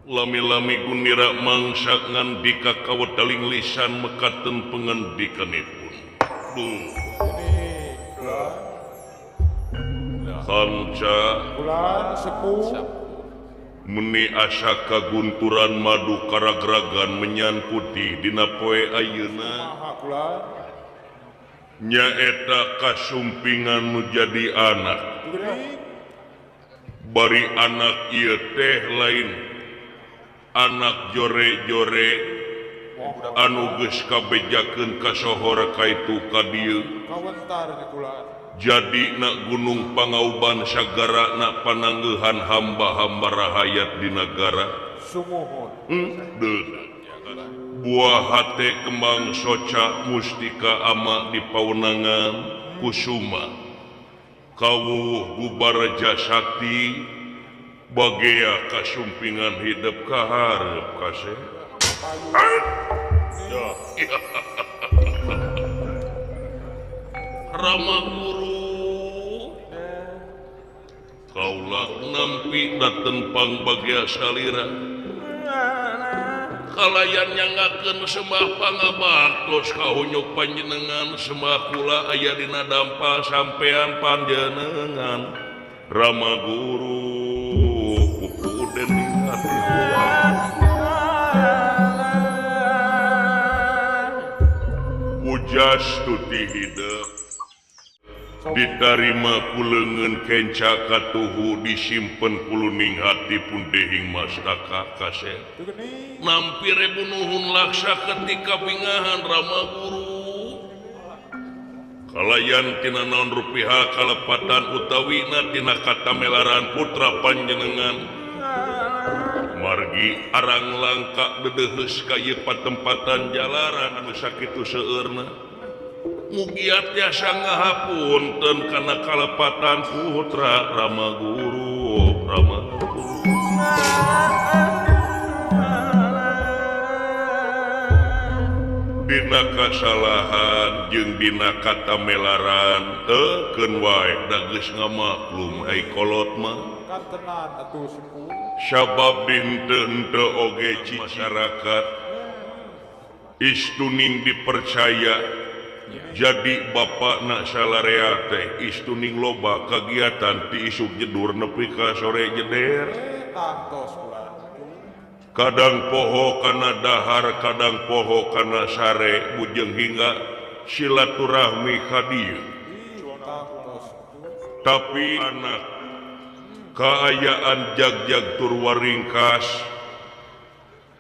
Lami-lami Gunira mangsa ngandika kawedaling lisan mekaten pengandikanipun. Duh. Kanca Bulan sepuh meni asa kagunturan madu karagragan menyan putih dina poe ayeuna nyaeta kasumpingan nu jadi anak. Bari anak ieu teh lain anak jore-jore anu geus kabejakeun kasohor kaitu ka dieu. Jadi na Gunung Pangauban sagara na pananggehan hamba-hamba rahayat di nagara. Buah hate kembang soca mustika ama di pawenangan kusuma kawuh gubarja sakti bagea kasumpingan hidup kaharep kaseh. Rama Guru kaula nampi daten pangbagea salira kalayan nyangakeun sembah pangabaktos kahunyuk panjenengan sembah kula aya dina dampa sampean panjenengan Rama Guru pupuden hati kula pujas tuti hidup ditarima ku leungeun kenca katuhu disimpen kuluning hati pun dehing mastaka kasep nampi rebu nuhun laksa ketika bingahan Rama Guru kalayan tina naon rupiah kalepatan utawina tina katamelaran putra panjenengan margi arang langka dedeheus ka ieu patempatan jalaran anu sakitu seueurna mugia tiasa ngahapunten kana kalepatan putra Rama Guru Rama Guru dina kasalahan jeung dina katamelaran teu wae da geus ngamaklum ai kolot mah sabab dinten teu oge masyarakat istuning dipercaya jadi bapak nak salarea teh istuning loba kagiatan ti isuk jedur nepi ka sore jeder kadang poho kana dahar kadang poho kana sare bujeng hingga silaturahmi ka dieu tapi anak kaayaan jagjag tur waringkas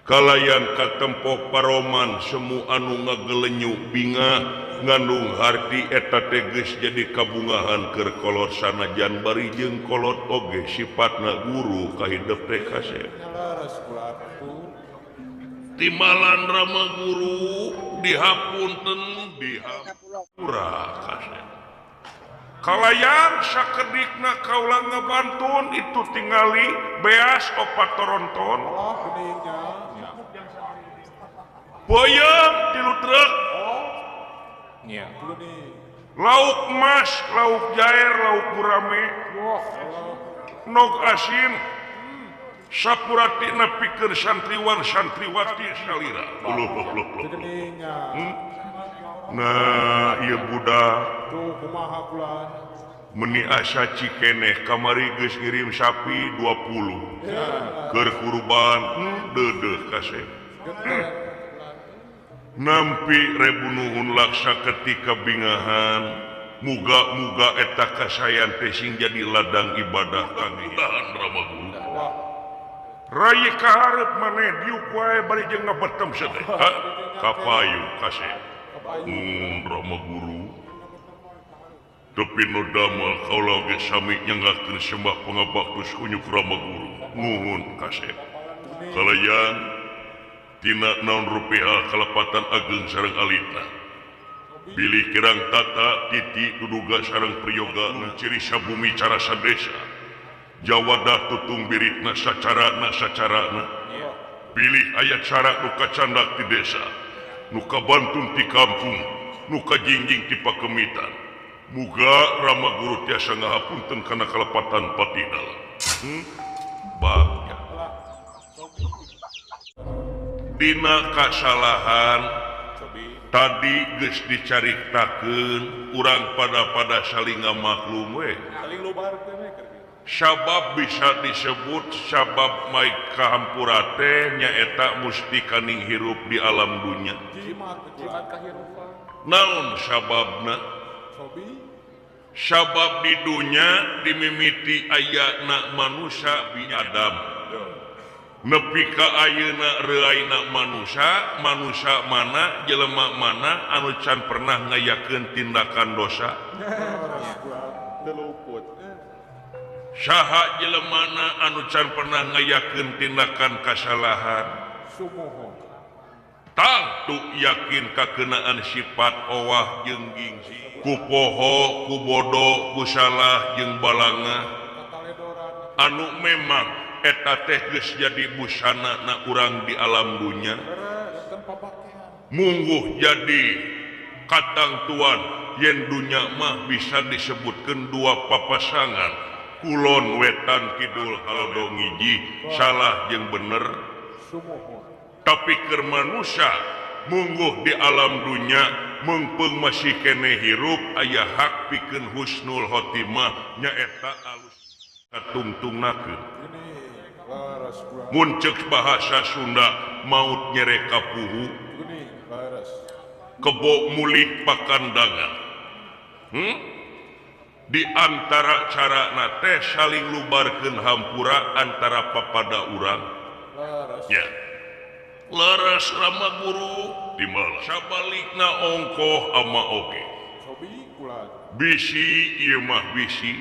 kalayan katempo paroman semu anu ngagelenyu bingah ngandung harti eta teh geus jadi kabungahan keur kolot sanajan bari jeung kolot oge sifatna guru kahidep teh kasep timalan Rama Guru dihapunten dihapura kasep kalayan sakedikna kaula ngabantun itu tingali beas opat toronton boyong tilu truk lauk emas, lauk jair, lauk gurame, nog asin, sapuratina pikeun santriwan santriwati salira. Nah, ieu budak meni asa cikeneh kamari geus ngirim sapi 20 keur kurban deudeuh kasep. Nampi rebu nuhun laksa ketika bingahan muga-muga eta kasayan teh sing jadi ladang ibadah kami. Rama Guru rai kaharep maneh diuk wae bari jeung ngabetem sedeh kapayu kasep Rama Guru tepi nu damel kaula ge sami nyanggakeun sembah pangabaktos kunyuk Rama Guru nuhun kasep kalayan tina naon rupiah kalepatan ageng sareng alitna bilih kirang tata titi duduga sareng priyoga ciri sabumi cara sadesa jawadah tutung biritna sacarana sacarana bilih aya cara nu kacandak di desa nu kabantun ti kampung nu kajingjing ti pakemitan muga Rama Guru tiasa ngahapunten kana kalepatan pati dalam bangga. Dina kasalahan tadi geus dicaritakeun urang pada saling ngamaklum we. Sabab bisa disebut sabab mai kahampura teh nyaeta musti kaning hirup di alam dunya. Naon sababna? Sabab di dunya dimimiti ayana manusia biadab. Nepi ka ayeuna reuaina manusia, manusia mana jelema mana anu can pernah ngayakeun tindakan dosa. Saha jelemana anu can pernah ngayakeun tindakan kasalahan. Tangtu yakin kakenaan sifat owah jeung gingsi, ku poho, ku bodoh, ku salah jeung balanga anu memang eta teh geus jadi busana na urang di alam dunya. Mungguh jadi katangtuan yen dunya mah bisa disebutkeun dua papasangan, kulon wetan kidul halodo ngiji, salah jeung bener. Tapi keur manusia mungguh di alam dunya meungpeung masih keneh hirup aya hak pikeun husnul khotimah nyaeta alus katungtungnakeun. Mun ceuk bahasa Sunda maut nyere kapuhu kebo mulih pakandangan. Di antara carana teh saling lubarkeun hampura antara papada urang. Ya. Leres Rama Guru timbal sabalikna ongkoh ama oge. Bisi ieu mah bisi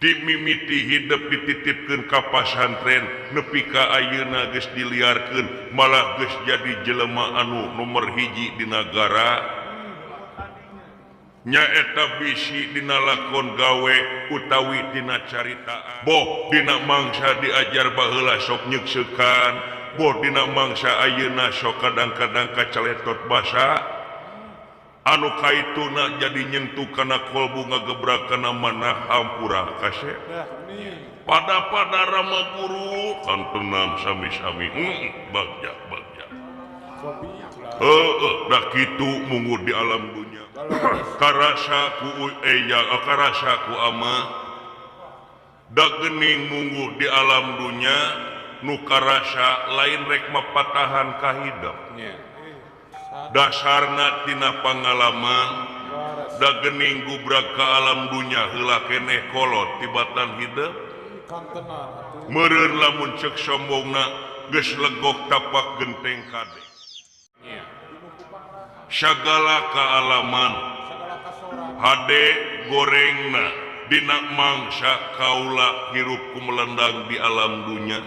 dimimiti hidup dititipkeun ka pasantren nepi ka ayeuna geus diliarkeun malah geus jadi jelema anu nomor hiji di nagara. Nyaeta bisi dina lakon gawe utawi dina caritaan. Boh dina mangsa diajar baheula sok nyekseukan, boh dina mangsa ayeuna sok kadang-kadang kacaletot basa. Anu kaituna jadi nyentuh kana kolbu ngagebrak kana manah hampura kasep. Pada Rama Guru kantenan sami-sami bagja bagja. Heueuh da kitu mungguh di alam dunya. Karasa ku eya karasa ku ama da geuning mungguh di alam dunya nu karasa lain rek mapatahan ka hidup. Dasarna tina pangalaman da geuning gubrak ka alam dunya heula keneh kolot tibatan hidup. Meureun lamun ceuk sombongna geus legok tapak genteng kade. Sagala kaalaman hade gorengna dina mangsa kaula hirup ku melendang di alam dunya.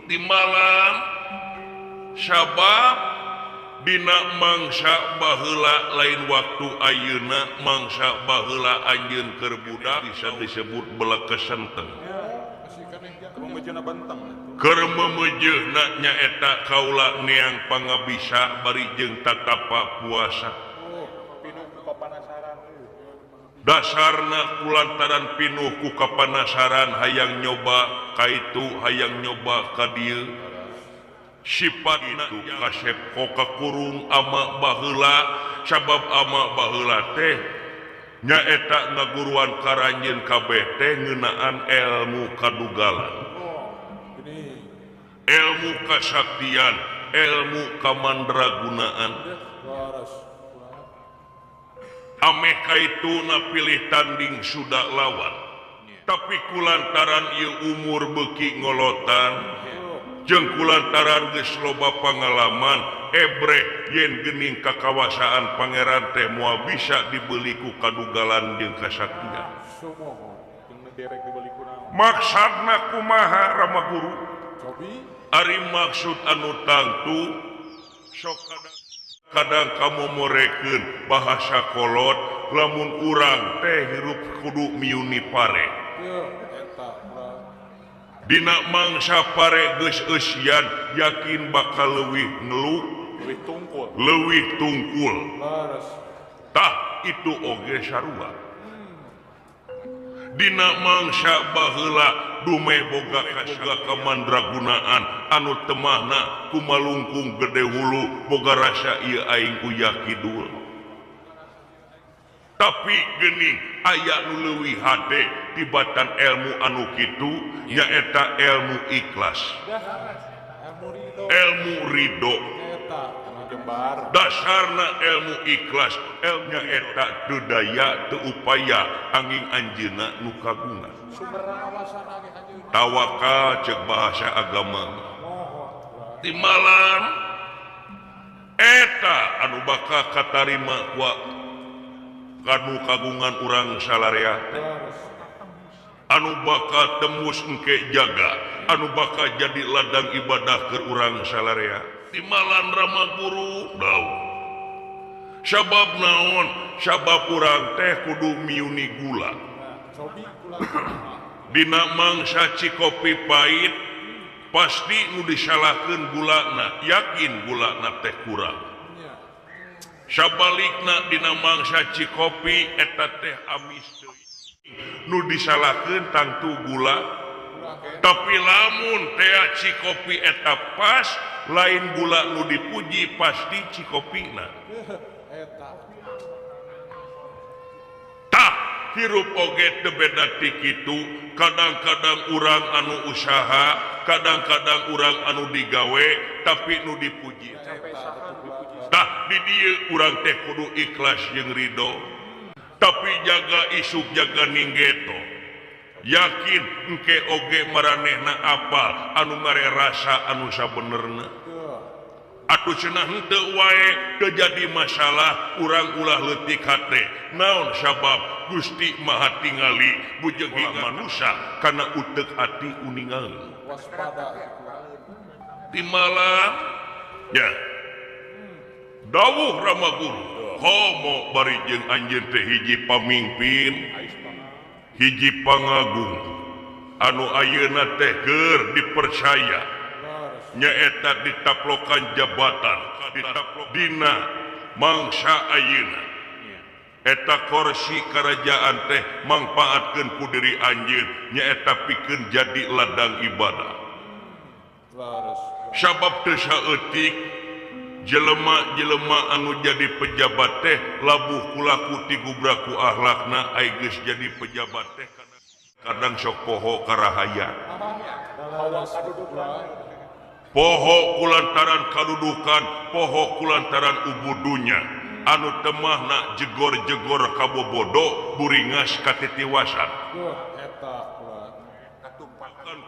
Di malam sabab dina mangsa baheula lain waktu ayeuna mangsa baheula anjeun keur budak bisa disebut belekesenteng. Keur memejeuna nyaeta kaula neang pangabisa bari jeung tatapa puasa. Dasarna kulantaran pinuh ku kapanasaran hayang nyoba ka itu hayang nyoba ka dieu. Sifat itu kasep kakurung ama baheula sabab ama baheula teh nyaeta ngaguruan karanjeun kabeh teh ngeunaan ilmu kadugalan, ilmu kasaktian, ilmu kamandragunaan. Ameh kaituna pilih tanding sudah lawan, tapi kulantaran ieu umur beuki ngolotan jeung kulantaran geus loba pangalaman ebreh yen geuning kakawasaan pangeran teh moal bisa dibeli ku kadugalan jeung kasaktian. Maksudna kumaha Rama Guru? Ari maksud anu tangtu sok kadang kamu morekeun bahasa kolot lamun urang teh hirup kudu miuni pare. Dina mangsa pare geus eusian yakin bakal leuwih ngeluk leuwih tungkul. Tah itu oge sarua. Dina mangsa baheula dume boga kasaga kamandragunaan anu temahna kumalungkung gede hulu boga rasa ieu aing uya kidul. Tapi geuning aya nu leuwih hade tibatan ilmu anu kitu nyaeta ilmu ikhlas, ilmu ridho. Dasarna ilmu ikhlas nyaeta teu daya teu upaya angin anjeunna nu kagungan. Tawakal ceuk bahasa agama timalan eta anu bakal katarima wa kanu kagungan urang salarea teh, anu bakal tembus engke jaga, anu bakal jadi ladang ibadah keur urang salarea. Timalan Rama Guru dawuh sabab naon? Sabab urang teh kudu miuni gula. Dina mangsa cikopi pahit pasti nu disalahkeun gulana, yakin gulana teh kurang. Sabalikna dina mangsa cikopi eta teh amis deui, nu disalahkeun tangtu gula. Tapi lamun teh cikopi eta pas, lain gula nu dipuji pasti cikopina. Tah hirup oge teu beda ti kitu. Kadang-kadang urang anu usaha, kadang-kadang urang anu digawe, tapi nu dipuji. Tah di dieu urang teh kudu ikhlas jeung ridho, tapi jaga isuk jaga ninggeto. Yakin engke oge maranehna apal anu ngare rasa anu sabenerna. Atuh cenah henteu wae teu jadi masalah, urang ulah leutik hate. Naon sabab Gusti Maha tingali bujeng manusa kana uteuk ati uningal. Timalan ya dawuh Rama Guru komo bari jeung anjeun teh hiji pamingpin, hiji pangagung anu ayeuna teh keur dipercaya nyaeta ditaplokan jabatan dina mangsa ayeuna. Eta kursi kerajaan teh mangpaatkeun ku diri anjeun nyaeta pikeun jadi ladang ibadah. Sabab teu saeutik jelema-jelema anu jadi pejabat teh labuh kulaku tigubraku akhlakna ai geus jadi pejabat teh kadang sok poho karahaya, poho kulantaran kadudukan, poho kulantaran ubudunya anu temahna jegor-jegor kabobodo buringas katitiwasan.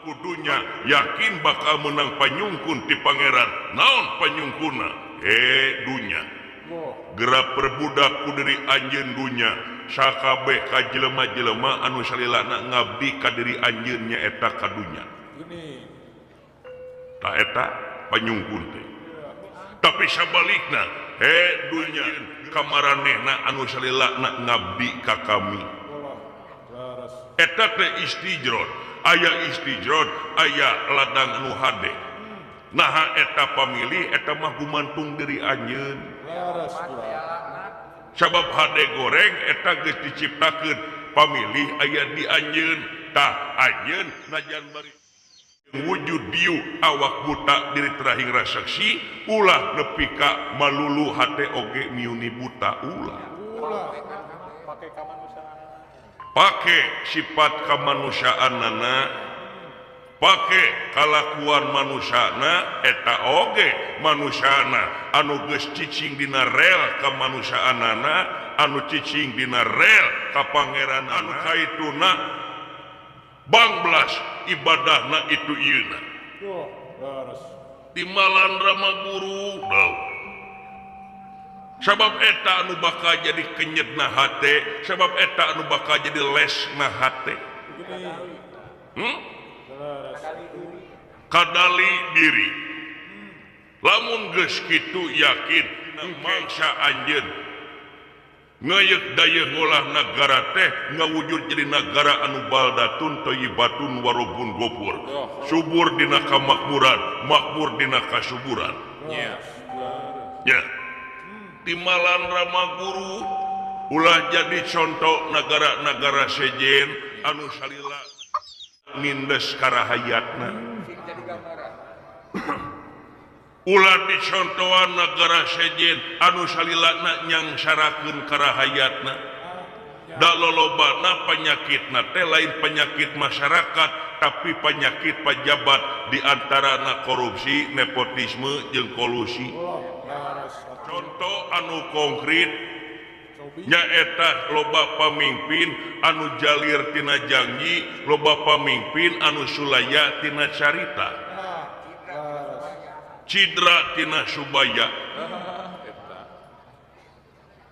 Kudunya yakin bakal menang panyungkun ti pangeran. Naon panyungkuna? Dunya gerak perbudak ku diri anjeun dunya sakabeh ka jelema-jelema anu salilana ngabdi ka diri anjeun nyaeta ka dunya. Ta eta panyungkun teh. Tapi sabalikna dunya kamaranehna anu salilana ngabdi ka kami. Eta teh istijrod, aya istijrod, aya ladang anu hade. Naha eta pamilih eta mah gumantung diri anjeun. Sabab hade goreng eta geus diciptakeun pamilih aya di anjeun. Tah anjeun najan bari wujud diu awak buta diri terahing rasaksi ulah nepi ka malulu hate oge miuni buta ulah. Pake sifat kemanusiaanana, pake kalakuan manusana, eta oge manusana anu geus cicing dina rel kemanusiaanana, anu cicing dina rel ka pangeran anu kaituna bangbelas ibadahna itu ieuna. Timalan Rama Guru dawuh. Sabab eta anu bakal jadi kenyetna hate, sabab eta anu bakal jadi lesna hate. Kadali diri. Lamun geus kitu yakin mangsa anjeun ngeuyeuk dayeuh ngolah nagara teh ngawujud jadi nagara anu baldatun thayyibatun warubun gofur. Subur dina kamakmuran, makmur dina kasuburan. Ya. Timalan Rama Guru Ulah jadi contoh negara-negara sejen anu salila nindes karahayatna. Ulah dicontohan negara sejen anu salilana nyangsarakeun karahayatna. Da lolobana penyakitna teh lain penyakit masyarakat tapi penyakit pejabat di antarana korupsi, nepotisme jeung kolusi. Contoh anu konkret nyaeta loba pamimpin anu jalir tina janji, loba pamimpin anu sulaya tina carita, cidra tina subaya,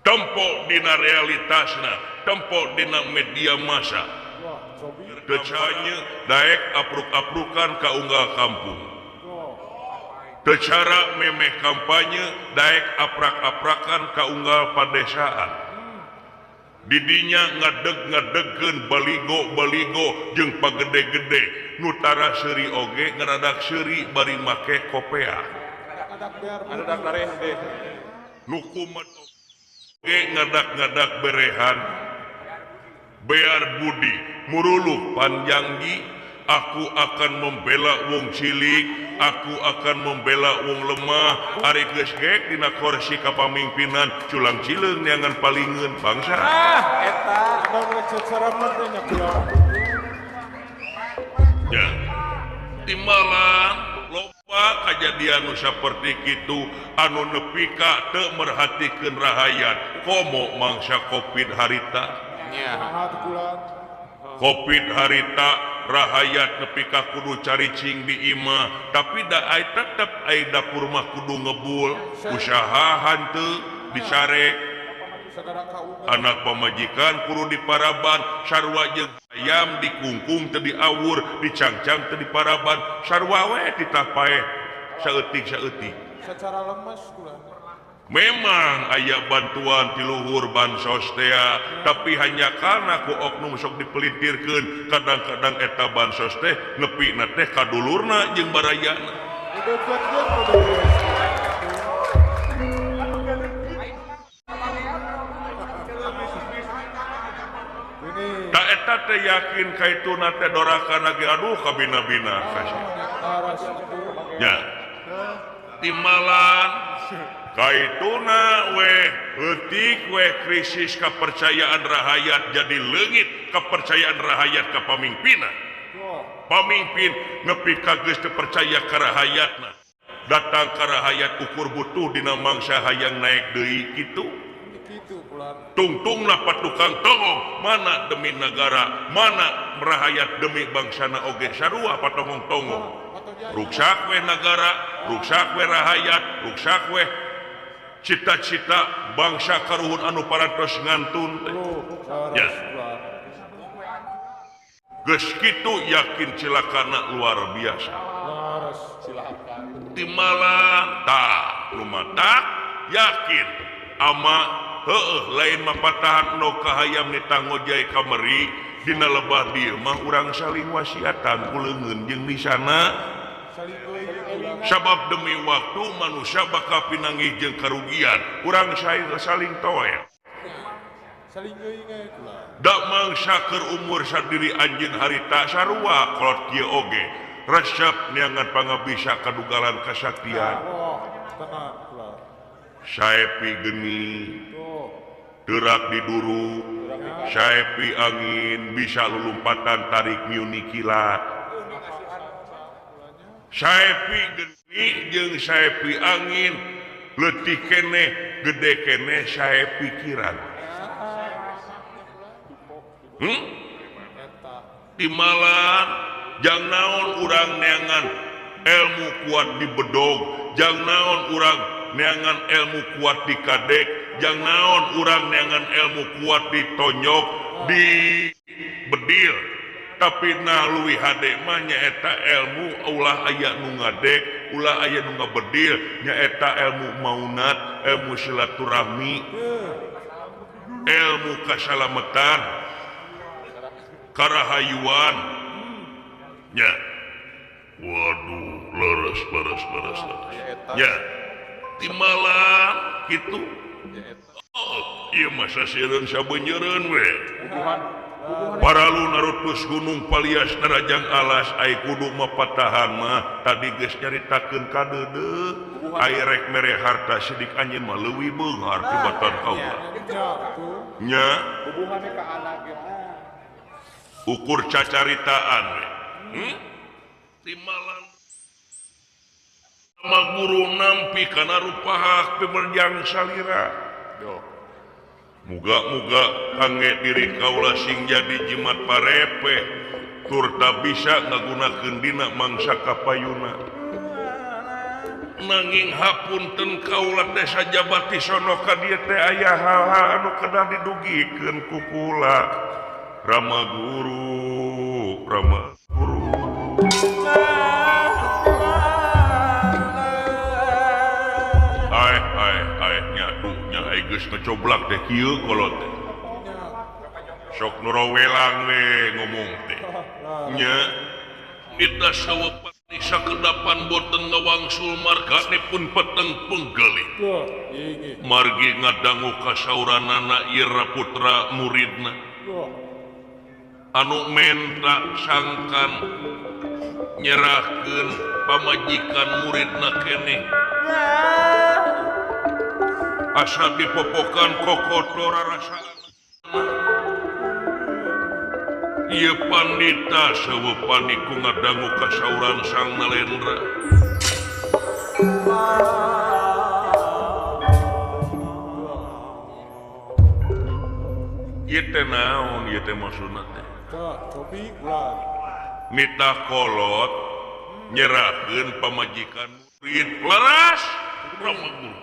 tempo dina realitasna, tempo dina media massa. Teu daek apruk-aprukan ka unggal kampung. Teu cara memeh kampanye daek aprak-aprakan ka unggal padesaan. Didinya ngadeg-ngadegkeun baligo-baligo jeung pagede-gede nu tara seuri oge ngaradak seuri bari make kopea. Nu kumat oge ngadak-ngadak berehan. Bear budi muruluh panjanggi, aku akan membela wong cilik, aku akan membela wong lemah. Ari geus gek dina kursi kapamimpinan culang cileung neangan palingeun bangsa. Ah eta ya timalang loba kajadian nu saperti kitu anu nepi ka teu merhatikeun rahayat komo mangsa Covid harita. Covid harita rahayat nepi ka kudu caricing di imah tapi da ai tetep ai dapur mah kudu ngebul usaha hanteu disarek anak pamajikan kudu diparaban sarua jeung ayam dikungkung teu diawur dicangcang teu diparaban sarua we ditapae saeutik-saeutik secara lemes kula. Memang aya bantuan ti luhur bansos teh tapi hanya karena ku oknum sok dipelintirkeun kadang-kadang eta bansos teh nepina teh ka dulurna jeung barayana. Ta eta teh yakin kaituna teh dorakana ge aduh kabina-bina kasih. Ya. Timalan kaituna weh leutik weh krisis kepercayaan rahayat jadi leungit kepercayaan rahayat ka pamimpinan. Pamimpin nepi ka geus teu percaya ka rahayatna. Datang ka rahayat ukur butuh dina mangsa hayang naik deui kitu. Tungtunglah patukang tongong mana demi negara, mana merahayat demi bangsana oge sarua patongong-tongong. Ruksak weh negara, ruksak weh rahayat, ruksak weh cita-cita bangsa karuhun anu parantos ngantun teh. Ya. Geus kitu yakin cilakana luar biasa. Timalang tah lumatak yakin ama heueuh lain mah patahan nu kahayam nitah ngojay ka meri dina lebah dieu mah urang saling wasiatan ku leungeun jeung nisana. Sabab demi waktu manusia bakal pinanggih jeung karugian urang saling toel. Da mangsa keur umur sadiri anjeun harita sarua kolot kieu oge resep neangan pangabisa kadugalan kasaktian. Saepi geni teurak diduru, saepi angin bisa lulumpatan tarik miuni kilat. Saepi geni jeung saepi angin leutik keneh gede keneh sae pikiran. Timalan jang naon urang neangan ilmu kuat di bedog, jang naon urang neangan ilmu kuat di kadek, jang naon urang neangan ilmu kuat di tonyok, di bedil. Tapi nah leuwih hade mah nyaeta ilmu ulah aya nu ngadek, ulah aya nu ngabedil, nyaeta ilmu maunat, ilmu silaturahmi, ilmu kasalamatan, karahayuan. Nya. Waduh, leres leres leres leres. Ya. Timalang kitu. Oh. Ieu mah sasieureun sabeunjeureun we. Paralu narutus gunung palias narajang alas ai kudu mah patahan mah tadi geus nyaritakeun ka deudeuh ai rek mere harta sidik anjeun mah leuwih beunghar tibatan kaula. Nya ukur cacaritaan we. Timalan mah guru nampi kana rupahak pimerjang salira. Muga-muga kangge diri kaula sing jadi jimat parepe turta bisa ngagunakeun dina mangsa kapayuna. Nanging hapunten kaula teh sajabati sono ka dieu teh aya hal-hal anu kedah didugikeun ku kula. Rama guru, Rama guru. Ai ai ai nya duh nya ai geus ngacoblak teh kieu kolot teh. Sok nu rowelang we ngomong teh. Nya nita sawepati sakedapan boten ngawangsul margane pun peteng penggalih. Margi ngadangu kasauranana Ira putra muridna. Anu menta sangkan nyerahkeun pamajikan muridna keneh. Asa dipopokan kokotor rarasaan. Ieu pandita seueuh paniku ngadangu kasauran Sang Nalendra. Ieu teh naon ieu teh maksudna teh? Nitah kolot nyerahkeun pamajikan murid leras Rama guru.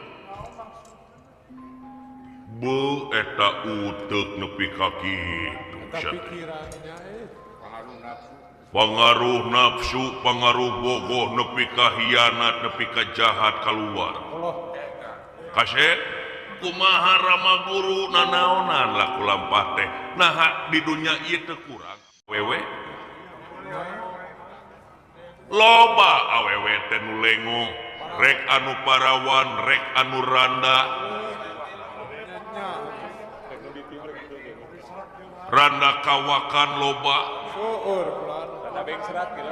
Bu eta uteuk nepi ka kitu pangaruh nafsu pangaruh bogoh nepi ka hianat nepi ka jahat kaluar. Kasep kumaha Rama guru nanaonan laku lampah teh naha di dunya ieu teu kurang awewe loba awewe teh nu lengo rek anu parawan rek anu randa randa kawakan loba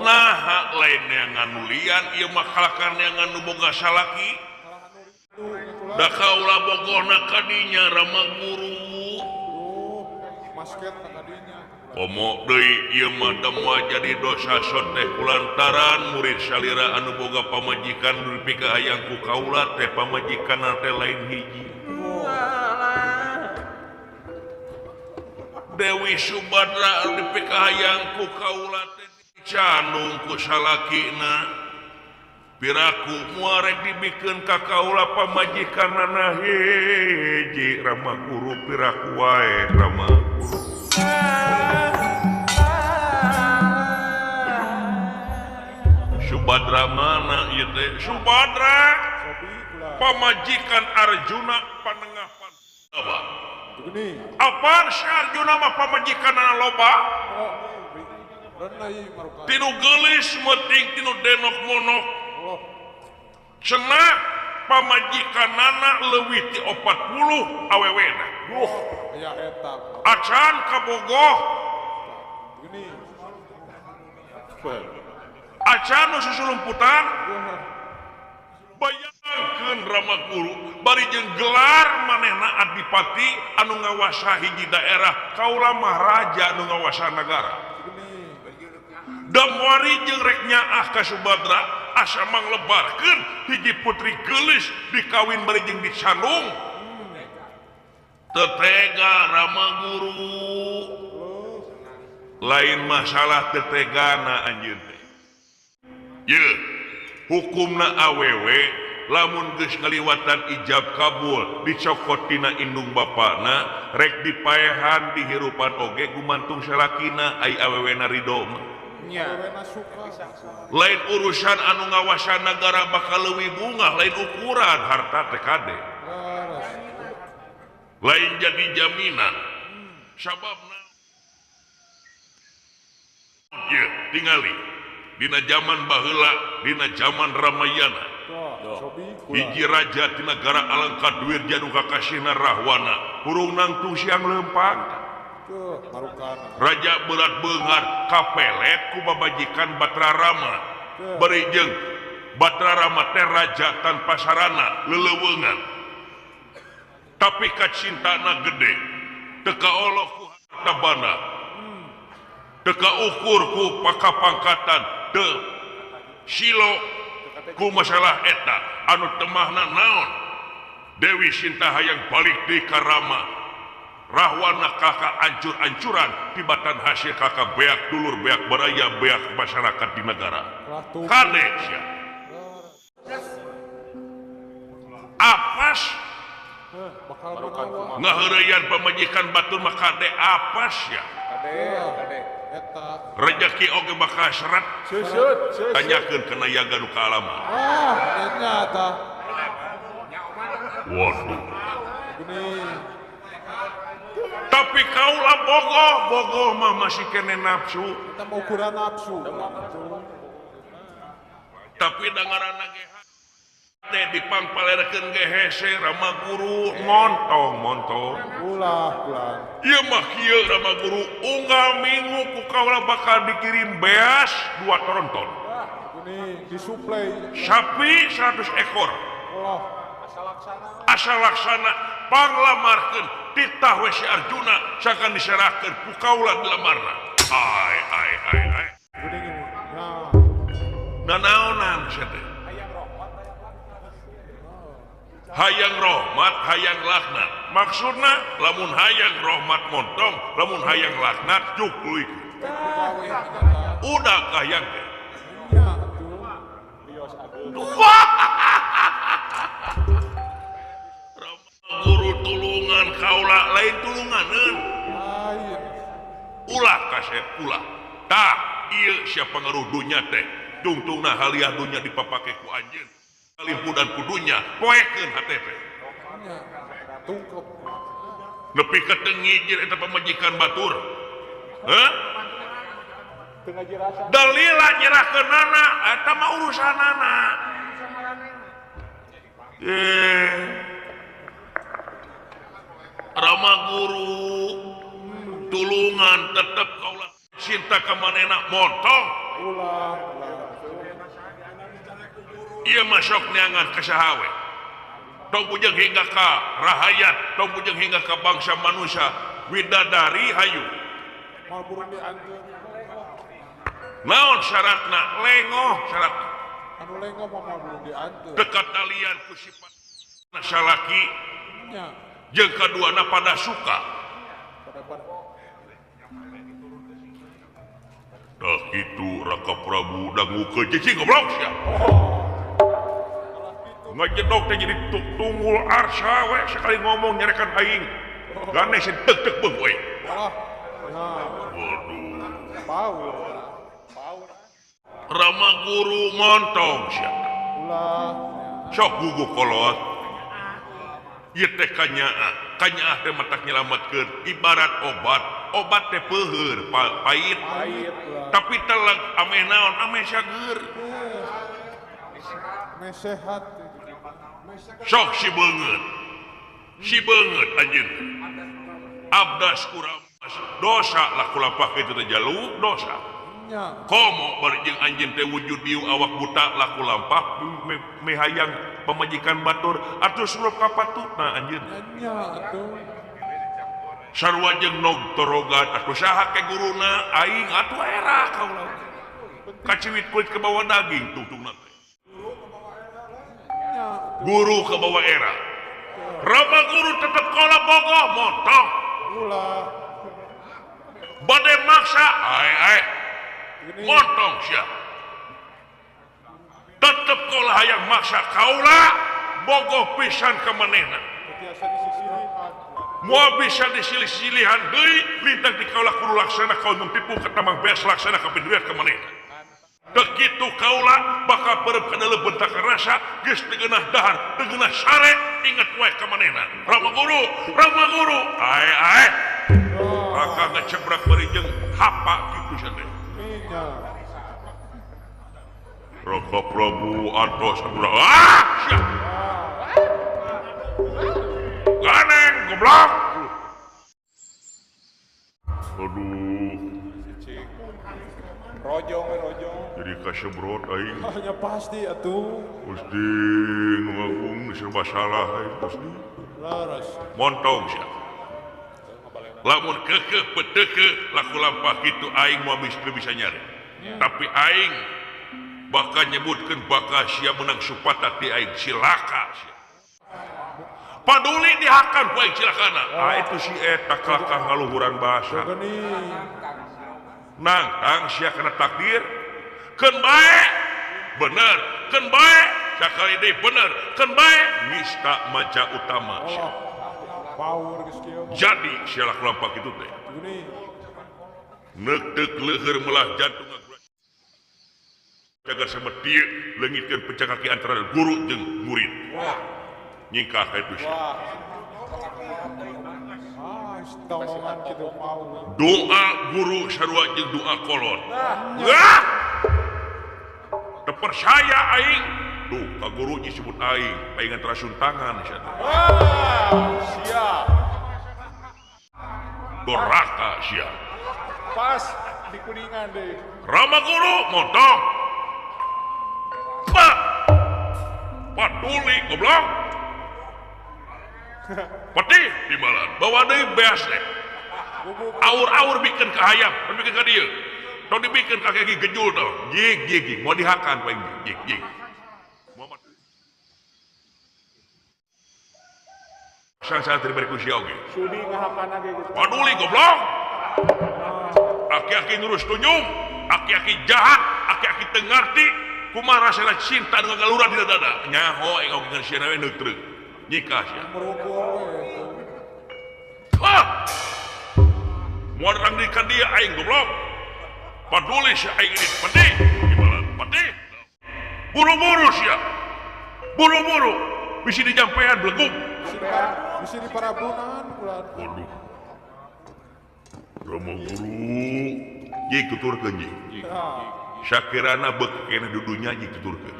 nah lain yang nganulian ieu mah kalakan yang nganu boga salaki da kaula bogohna kadinya Rama guru komo deui ieu mah da moal jadi dosa soteh kulantaran murid salira anu boga pamajikan nepi ka hayang ku kaula teh pamajikan teh lain hiji. Dewi Subadra nepi ka hayang ku kaula teh dicanung ku salakina. Piraku moal rek dibikeun ka kaula pamajikanana hiji Rama guru piraku wae Rama guru. Subadra mana ieu teh? Subadra pamajikan Arjuna panengah Pandawa. Apaan si Arjuna mah pamajikanana loba? Tinu geulis meuting tinu denok monok. Cenah pamajikanana leuwih ti 40 awewena. Acan kabogoh. Acan nu susulumputan. Bayangkeun Rama guru bari jeung gelar manehna adipati anu ngawasa hiji daerah kaula mah raja anu ngawasa nagara. Damwari jeung rek nyaah ka Subadra asa manglebarkeun hiji putri geulis dikawin bari jeung dicandung. Teu tega Rama guru. Lain masalah teu tegana anjeun teh. Ye, hukumna awewe lamun geus ngaliwatan ijab kabul dicokot tina indung bapana rek dipaehan dihirupan oge gumantung salakina ai awewena ridho mah. Lain urusan anu ngawasa nagara bakal leuwih bungah lain ukuran harta teh kade. Lain jadi jaminan. Sababna ye tingali dina zaman baheula dina zaman Ramayana Hiji raja di negara Alengka Dwirja nu kakasihna Rahwana hurung nangtung siang lempang. Raja berat beunghar kapelet ku babajikan Batra Rama. Bari jeung Batra Rama teh raja tanpa sarana leleuweungan. Tapi kacintana gede teu kaoloh ku harta banda. Teu kaukur ku pakapangkatan teu silo ku masalah eta anu temahna naon Dewi Sinta hayang balik deui ka Rama. Rahwana kakak ancur-ancuran tibatan hasil kakak beak dulur beak baraya beak masyarakat di negara kade sia apas ngaheureyan pamajikan batur mah kade apas ya rejeki oge bakal seret tanyakeun kana yaga nu kaalaman. Waduh. Tapi kaula bogoh, bogoh mah masih kene nafsu. Kita mau ukuran nafsu. Tapi da ngaranna ge teh dipangpalerekeun ge hese Rama Guru montong montong. Ulah ulah. Ieu mah kieu Rama Guru unggal minggu ku kaula bakal dikirim beas 2 tronton. Ini disuplai. Sapi 100 ekor. Ulah. Asal laksana panglamarkeun titah we si Arjuna sangkan diserahkeun ku kaula dilamarna. Ai ai ai ai. Nanaonan sia teh? Hayang rahmat, hayang laknat. Maksudna lamun hayang rahmat montong, lamun hayang laknat jukluikeun. Udah kahayang teh. Guru tulungan kaula lain tulunganeun. Ulah kasep ulah. Tah ieu sia pangaruh dunya teh. Tungtungna haliah dunya dipapake ku anjeun. Kalimpudan ku dunya poekeun hate teh. Nepi ka teu ngijir eta pamajikan batur. Heuh? Dalila nyerahkeunana eta mah urusanana. Rama Guru tulungan tetep kaula cinta ka manehna montong. Ulah. Ieu mah sok neangan ka saha we. Tong bujeng hingga ka rahayat, tong bujeng hingga ka bangsa manusia widadari hayu. Naon syaratna? Lengoh syaratna. Anu lengoh mah moal burung dianteur. Dekat talian ku sifat salaki. Jeung kaduana pada suka. Tah kitu Raka Prabu dangukeun cicing goblok sia. Ngajedog teh jadi tunggul arsa we sekali ngomong nyarekan aing. Gane si tek-tek beung we. Waduh. Power. Rama Guru montong sia. Ulah. Sok gugup kolot. Ieu teh kanyaah, kanyaah teh matak nyelametkeun ibarat obat, obat teh peuheur, pahit. Tapi teleg ameh naon, ameh sageur. Ameh sehat. Sok si beungeut. Si beungeut anjeun. Abdas kurang dosa lah kulampah kitu teh jalu dosa. Komo bari jeung anjeun teh wujud dieu awak buta laku lampah mehayang pamajikan batur atuh surup ka patutna anjeun. Nya atuh. Sarua jeung nog torogan atuh saha ke guruna aing atuh era kaula. Kaciwit kulit ke bawah daging tungtungna teh. Guru ke bawah era. Rama guru tetep kaula bogoh montong. Ulah. Bade maksa ai ai. Montong sia. Tetep kaula hayang maksa kaula bogoh pisan ka manehna. Moal bisa disilih-silihan deui lintang di kaula kudu laksana kaul tipu ka tamang beas laksana ka piduet ka manehna. Teu kitu kaula bakal perep kana leubeut rasa geus teu geunah dahar teu geunah sare inget wae ka manehna. Rama guru, Rama guru. Ae ae. Raka ngecebrak bari jeung hapa kitu sia teh. Raka Prabu atos ah sia. Ganeng goblok. Aduh. Rojong rojong. Jadi kasebrot aing. Hanya pasti atuh. Gusti nu agung serba salah aing pasti. Laras. Montong sia. Lamun kekeh peteke laku lampah kitu aing moal bisa nyari. Tapi aing bakal nyebutkeun bakal sia menang supata ti aing cilaka sia. Paduli dihakan ku aing cilakana. Ah itu si eta kalakah ngaluhuran bahasa. Nangtang sia kana takdir. Keun bae bener, keun bae sakali deui bener, keun bae nista maca utama sia. Jadi sia laku lampah kitu teh. Neuk leuheur melah jantung jaga sama dia leungitkeun pecah kaki antara guru jeung murid. Nyingkah ka itu sia. Doa guru sarua jeung doa kolot. Wah! Teu percaya aing. Tuh ka guru disebut aing, paingan terasun tangan sia teh. Sia. Doraka sia. Pas di Kuningan deh. Rama guru montong. Pak. Paduli goblok. Petih di malam bawa deui beas teh. Aur-aur bikin ka hayam, bikin ka dieu. Tong dibikin ka kaki gejul tau. Jig jig jig, mau dihakan paling jig jig. Sang-sang diberi ku sia oge. Sudi ngahakana ge geus. Paduli goblok. Aki-aki ngurus tunjung, aki-aki jahat, aki-aki teu ngarti kumaha rasana cinta nu ngaluran dina dada. Nyaho aing oge ngan sia we neutreuh. Nyikah sia. Hah! Moal rang ka dia aing goblok. Paduli sia aing ini pedih. Gimana? Pedih. Buru-buru sia. Buru-buru bisi dijampean belegug. Bisi di parabunan ulah. Waduh. Romo guru jig tuturkeun jig. Sakirana beuk keneh dudunya jig tuturkeun.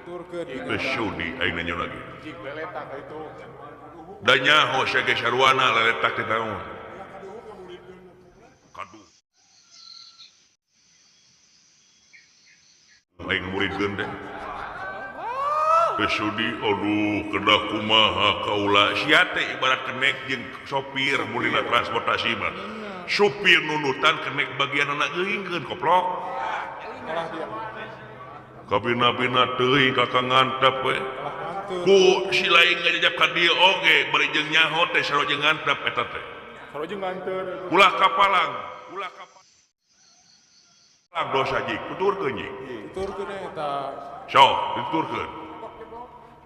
Tuturkeun. Geus sudi aing nanya lagi. Jig leletak itu. Da nyaho sia ge sarwana leletak teh naon. Kaduh. Aing muridkeun teh. Geus sudi aduh kedah kumaha kaula sia teh ibarat kenek jeung sopir mulina transportasi mah. Supir nunutan kenek bagian anak geuingkeun koplok. Kabina-bina teuing kakak ngantep we. Ku si lain ngajajab ka dieu oge bari jeung nyaho teh sarua jeung ngantep eta teh. Sarua jeung nganteur. Ulah kapalang, ulah kapalang dosa jig, tuturkeun jig. Tuturkeun eta. Sok, dituturkeun.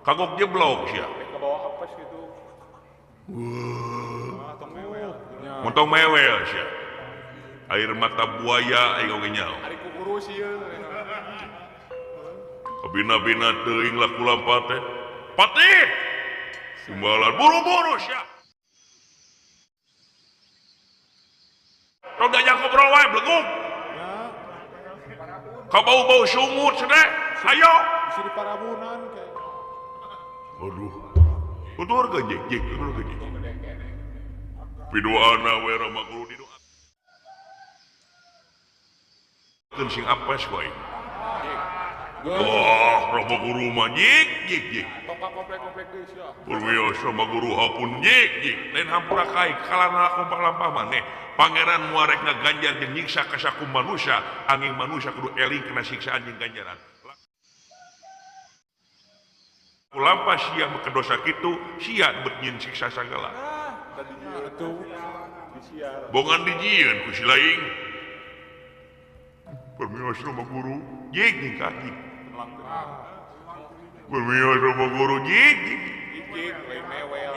Kagok jeblok sia. Ka bawah apes kitu. Wah, mewel. Montong mewel sia. Air mata buaya aing oge nyaho. Ari ku guru sieun. Kabina-bina teuing laku lampah teh. Patih. Simbalan buru-buru sia. Tong diajak ngobrol wae belegug. Ka bau-bau sungut cenah. Ayo. Bisi di parabunan ke. Aduh. Tuturkeun jig jig, tuturkeun jig. Pidoana we Rama guru didoa. Keun sing apes wae. Oh, Rama guru mah jig jig jig. Tong komplek-komplek deui sia. Perwios Rama guru hapun jig jig. Lain hampura kai kalana lampah-lampah maneh. Pangeran moal rek ngaganjar jeung nyiksa ka saku manusia, angin manusia kudu eling kana siksaan jeung ganjaran. Lampah sia meke dosa kitu, sia bet nyieun siksa sagala. Bongan dijieun ku si laing. Permios Rama guru, jig jig kaki. Permios Rama guru jig jig. Jig lain mewel.